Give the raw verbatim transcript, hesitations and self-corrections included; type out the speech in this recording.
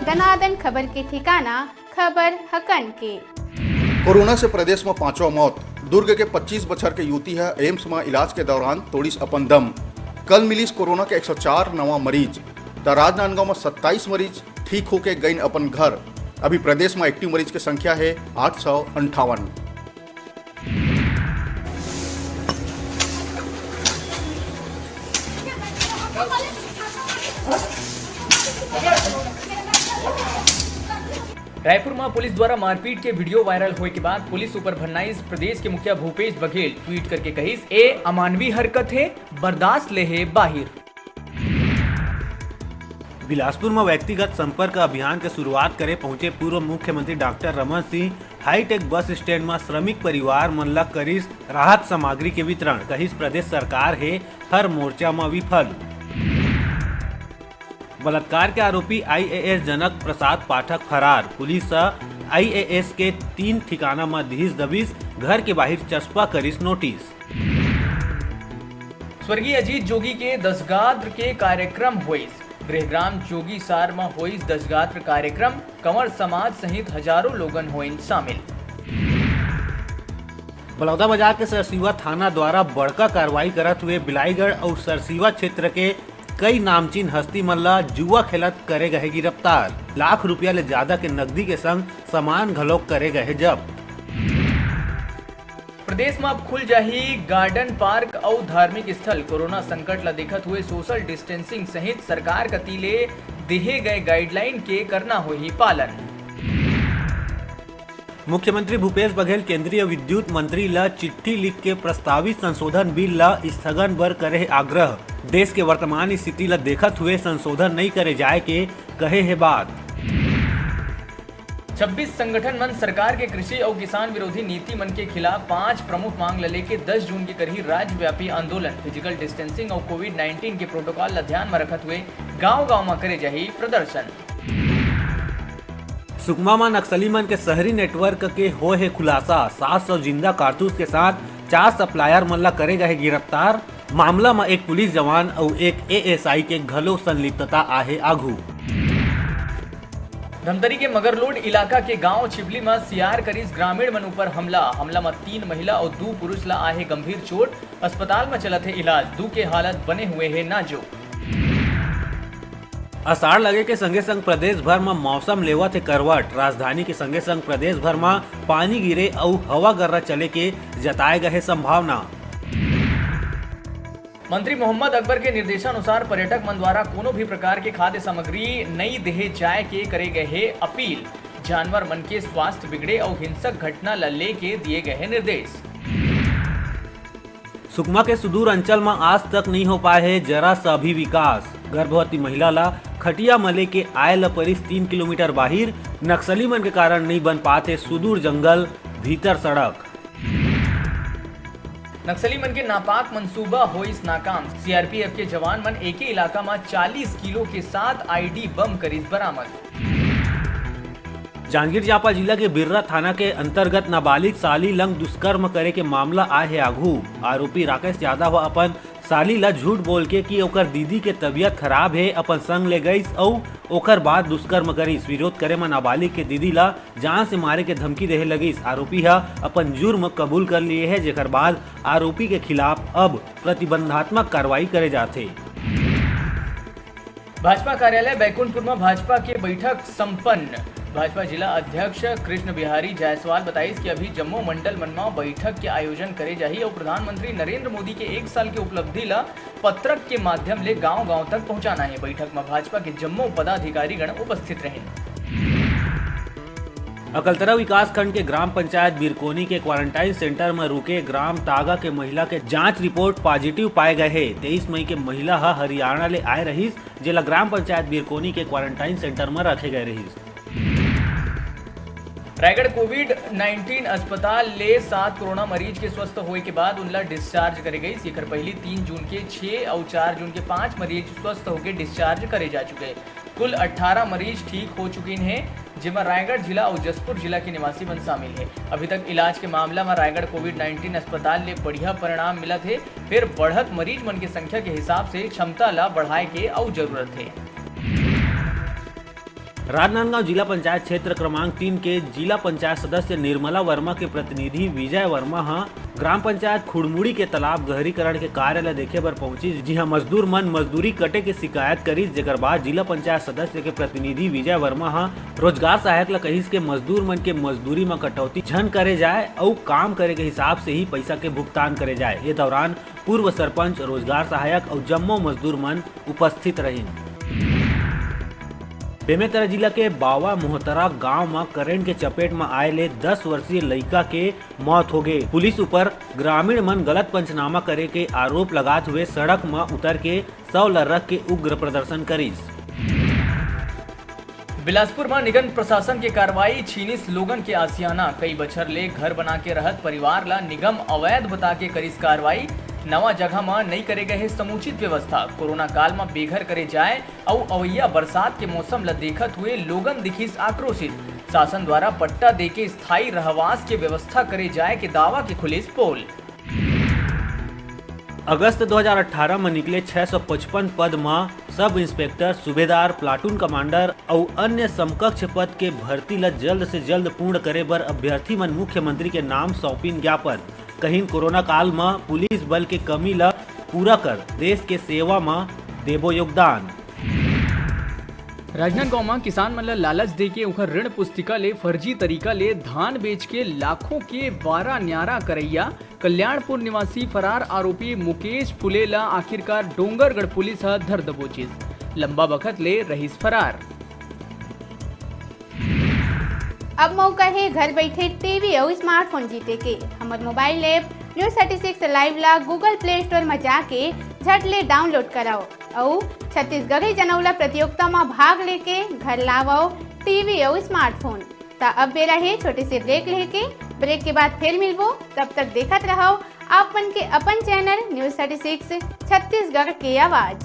दनादन खबर के ठिकाना, खबर हकन के। कोरोना से प्रदेश म पांचवा मौत। दुर्ग के पच्चीस बछर के युवती ह एम्स म इलाज के दौरान तोड़िस अपन दम। कल मिलिस कोरोना के एक सौ चार नवा मरीज, त राजनांदगांव म सत्ताईस मरीज ठीक होके गइन अपन घर। अभी प्रदेश म एक्टिव मरीज के संख्या हे आठ सौ अंठावन। रायपुर म पुलिस द्वारा मारपीट के वीडियो वायरल होए के बाद पुलिस ऊपर भन्नाइस प्रदेश के मुखिया भूपेश बघेल। ट्वीट करके कहिस, "ए अमानवीय हरकत हे, बर्दाश्त ले हे बाहिर।" बिलासपुर म व्यक्तिगत संपर्क अभियान के शुरुआत करे पहुंचे पूर्व मुख्यमंत्री doctor Raman Singh high tech bus stand म श्रमिक परिवार मन ल करिस राहत सामग्री के वितरण, कहिस प्रदेश सरकार हे हर मोर्चा म विफल। बलात्कार के आरोपी आईएएस जनक प्रसाद पाठक फरार, पुलिस ह आईएएस के तीन ठिकाना म दिहिस दबिश, घर के बाहिर चस्पा करिस नोटिस। स्वर्गीय अजीत जोगी के दशगात्र के कार्यक्रम होइस। गृहग्राम जोगीसार म होइस दशगात्र कार्यक्रम। कंवर समाज सहित हजारों लोगन होइन शामिल। बलौदाबाजार के सरसीवा थाना द्वारा बड़का कार्रवाई करत हुए बिलाईगढ़ अउ सरसीवा क्षेत्र के कई नामचीन हस्ती मन ला जुआ खेलत करे गए गिरफ्तार। लाख रुपया ले ज्यादा के नकदी के संग सामान घलोक करे गए जब्त। प्रदेश म अब खुल जाही गार्डन, पार्क अउ धार्मिक स्थल। कोरोना संकट ल देखत हुए सोशल डिस्टेंसिंग सहित सरकार कति ले देहे गए गाइडलाइन के करना होही पालन। मुख्यमंत्री भूपेश बघेल केंद्रीय विद्युत मंत्री ल चिट्ठी लिख के प्रस्तावित संशोधन बिल ल स्थगन बर करे हे आग्रह। देश के वर्तमान स्थिति ल देखत हुए संशोधन नइ करे जाए के कहे हे बात। छब्बीस संगठन मन सरकार के कृषि अउ किसान विरोधी नीति मन के खिलाफ पांच प्रमुख मांग ल लेके दस जून के करही राज्यव्यापी आंदोलन। फिजिकल डिस्टेंसिंग अउ कोविड नाइनटीन के प्रोटोकॉल ल ध्यान म रखत हुए गांव-गांव म करे जाही प्रदर्शन। सुकमा म नक्सली मन के शहरी नेटवर्क के होए हे खुलासा, सात सौ जिंदा कारतूस के साथ चार सप्लायर मन ल करे गए गिरफ्तार। मामला म एक पुलिस जवान अउ एक एएसआई के घलो संलिप्तता आहे आघू। धमतरी के मगरलोड इलाका के गांव छिपली म सियार करिस ग्रामीण मन ऊपर हमला। हमला म तीन महिला अउ दू पुरुष ल आहे गंभीर चोट। अस्पताल म चलत हे इलाज, दू के हालत बने हुए हे नाजुक। असाढ़ लगे के संगे संग प्रदेश भर म मौसम लेवत हे करवट। राजधानी के संगे संग प्रदेश भर म पानी गिरे अउ हवा गर्रा चले के जताए गए हे संभावना। मंत्री मोहम्मद अकबर के निर्देशानुसार पर्यटक मन द्वारा कोनो भी प्रकार के खाद्य सामग्री नइ देहे जाए के करे गए हे अपील। जानवर मन के स्वास्थ्य बिगड़े अउ हिंसक घटना ल लेके दिए गए हे निर्देश। सुकमा के सुदूर अंचल म आज तक नइ हो पाए हे जरा सा भी विकास। गर्भवती महिला ल खटिया म लेके आए ल परिस तीन किलोमीटर बाहिर। नक्सली मन के कारण नइ बन पात हे सुदूर जंगल भीतर सड़क। नक्सली मन के नापाक मंसूबा होइस नाकाम। सीआरपीएफ के जवान मन एके इलाका म चालीस किलो के सात आईडी बम करिस बरामद। जांजगीर चांपा जिला के बिर्रा थाना के अंतर्गत नाबालिग साली लंग दुष्कर्म करे के मामला आए हे आघू। आरोपी राकेश यादव ह अपन साली ला झूठ बोल के कि ओकर दीदी के तबीयत खराब हे, अपन संग ले गईस अउ ओकर बाद दुष्कर्म करिस। विरोध करे म नाबालिग के दीदी ला जान से मारे के धमकी देहे लगिस। आरोपी ह अपन जुर्म कबूल कर लिए हे, जेकर बाद आरोपी के खिलाफ अब प्रतिबंधात्मक कार्रवाई करे जाथे। भाजपा कार्यालय बैकुंठपुर म भाजपा के बैठक संपन्न। भाजपा जिला अध्यक्ष कृष्ण बिहारी जायसवाल बताइस कि अभी जम्मो मंडल मन म बैठक के आयोजन करे जाही अउ प्रधानमंत्री नरेंद्र मोदी के एक साल के उपलब्धि ल पत्रक के माध्यम ले गांव-गांव तक पहुंचाना हे। बैठक म भाजपा के जम्मो पदाधिकारीगण उपस्थित रहिन। अकलतरा विकासखंड के ग्राम पंचायत बिरकोनी के क्वारंटाइन सेंटर म रुके ग्राम तागा के महिला के जांच रिपोर्ट पॉजिटिव पाए गए हे। तेईस मई के महिला ह हरियाणा ले आए रहिस, जेला ग्राम पंचायत बिरकोनी के क्वारंटाइन सेंटर म रखे गए रहिस। रायगढ़ कोविड नाइनटीन अस्पताल ले सात कोरोना मरीज के स्वस्थ होए के बाद उनला डिस्चार्ज करे गईस। एकर पहिली तीन जून के छह अउ चार जून के पांच मरीज स्वस्थ होके डिस्चार्ज करे जा चुके। कुल अट्ठारह मरीज ठीक हो चुकिन हे, जेमा रायगढ़ जिला अउ जशपुर जिला के निवासी मन शामिल हे। अभी तक इलाज के मामला म रायगढ़ कोविड नाइनटीन अस्पताल ले बढ़िया परिणाम मिलत हे, फेर बढ़त मरीज मन के संख्या के हिसाब से क्षमता ला बढ़ाए के अउ जरूरत हे। राजनांदगांव जिला पंचायत क्षेत्र क्रमांक तीन के जिला पंचायत सदस्य निर्मला वर्मा के प्रतिनिधि विजय वर्मा ह ग्राम पंचायत खुड़मुड़ी के तालाब गहरीकरण के कार्य ल देखे बर पहुंचिस, जिहां मजदूर मन मजदूरी कटे के शिकायत करिस, जेकर बाद जिला पंचायत सदस्य के प्रतिनिधि विजय वर्मा ह रोजगार सहायक ल कहिस के मजदूर मन के मजदूरी म कटौती झन करे जाए अउ काम करे के हिसाब से ही पैसा के भुगतान करे जाए। ये दौरान पूर्व सरपंच, रोजगार सहायक अउ जम्मो मजदूर मन उपस्थित रहिन। बेमेतरा जिला के बावा मोहतरा गांव म करंट के चपेट म आए ले दस वर्षीय लइका के मौत हो गे। पुलिस ऊपर ग्रामीण मन गलत पंचनामा करे के आरोप लगात हुए सड़क म उतर के शव ल रख के उग्र प्रदर्शन करिस। बिलासपुर म निगम प्रशासन के कार्रवाई छीनिस लोगन के आसियाना। कई बछर ले घर बना के रहत परिवार ल निगम अवैध बता के करिस कार्रवाई। नवा जगह म नइ करे गए हे समुचित व्यवस्था। कोरोना काल म बेघर करे जाए अउ अवइया बरसात के मौसम ल देखत हुए लोगन दिखिस आक्रोशित। शासन द्वारा पट्टा देके स्थायी रहवास के व्यवस्था करे जाए के दावा के खुलिस पोल। अगस्त दो हज़ार अठारह म निकले छह सौ पचपन पद म सब इंस्पेक्टर, सूबेदार, प्लाटून कमांडर अउ अन्य समकक्ष पद के भर्ती ल जल्द से जल्द पूर्ण करे बर अभ्यर्थी मन मुख्यमंत्री के नाम सौंपिन ज्ञापन। कहिन कोरोना काल म पुलिस बल के कमी ल पूरा कर देश के सेवा म देबो योगदान। राजनांदगांव म किसान मन ल लालच देके उंखर ऋण पुस्तिका ले फर्जी तरीका ले धान बेच के लाखों के वारा न्यारा करैया कल्याणपुर निवासी फरार आरोपी मुकेश फुले ल आखिरकार डोंगरगढ़ पुलिस ह धर दबोचिस। लंबा बखत ले रहिस फरार। अब मौका हे घर बैठे टीवी अउ स्मार्टफोन जीते के। हमर mobile app News thirty six Live ला Google Play Store म जाके झट ले डाउनलोड करव अउ छत्तीसगढ़ी जनौला प्रतियोगिता म भाग लेके घर लावव टीवी अउ स्मार्टफोन। त अब बेरा हे छोटे से ब्रेक लेके। ब्रेक के बाद फिर मिलबो, तब तक देखत रहव आप मन के अपन channel News thirty six Chhattisgarh के आवाज।